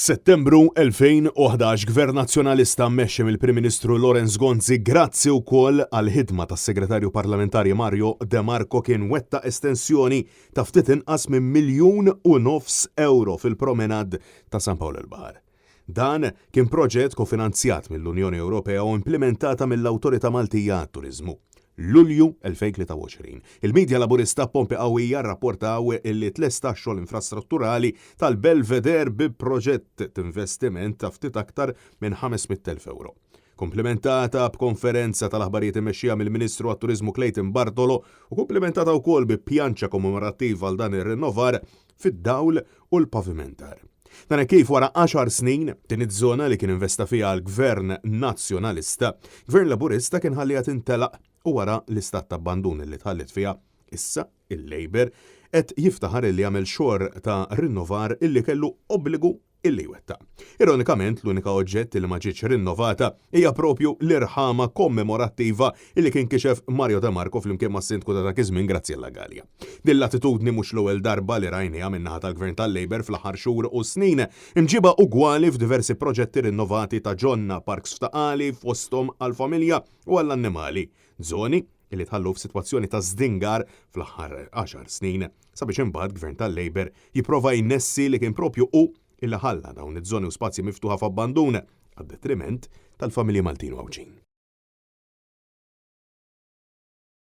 Settembru 2011, Gvern Nazzjonalista mmexxi mill-Prim Ministru Lawrence Gonzi grazzi wkoll għall-ħidma tas-Segretarju Parlamentari Mario De Marco kien wettaq estensjoni ta' ftit inqas minn 1.5 miljun ewro fil-promenade ta' San Pawl il-Baħar. Dan kien proġett kofinanzjat mill-Unjoni Ewropea u implimentata mill-Awtorità Maltija għat-Turiżmu. Lulju 2023. Il-midja Laburista b'pompi qawwija rrapportaw illi tlesta x-xogħol infrastrutturali tal-Belvedere bi proġett t'investiment ta' ftit aktar minn 500,000 ewro. Kumplimentata b'konferenza tal-aħbarijiet immexxija mill-Ministru għat-Turiżmu Clayton Bartolo u kumplimentata wkoll bi pjanċa kommemorattiva għal dan ir-rinnovar fid-dawl u l-pavimentar. Dan hekk kif wara għaxar snin, din iż-żona li kien investa fiha l-Gvern Nazzjonalista, Gvern Laburista kien ħalliha tintelaq u wara l-istat ta' abbandun li tħalliet fiha, issa il-Labour qed jiftaħar illi għamel xogħol ta' rinnovar illi kellu obbligu illi jwettaq. Ironikament, l-unika oġġett li ma ġietx rinnovata hija propju l-irħama kommemorattiva illi kien kixef Mario De Marco flimkien mas-Sindku ta' dak iż-żmien Graziella Galea. Din l-attitudni mhux l-ewwel darba li rajniha min-naħa tal-Gvern tal-Labour fl-aħħar xhur u snin. Imġiba ugwali f'diversi proġetti rinnovati ta' ġonna, parks f'Ta' Qali, fosthom għall-familja u għall-annimali, żoni li tħallu f'sitwazzjoni ta' żdingar fl-aħħar għaxar snin, sabiex imbagħad Gvern tal-Labour jipprova jnessi li kien propju hu illi ħalla dawn iż-żoni u spazji miftuħa f'abbandun għad-detriment tal-familji Maltin u Għawdxin.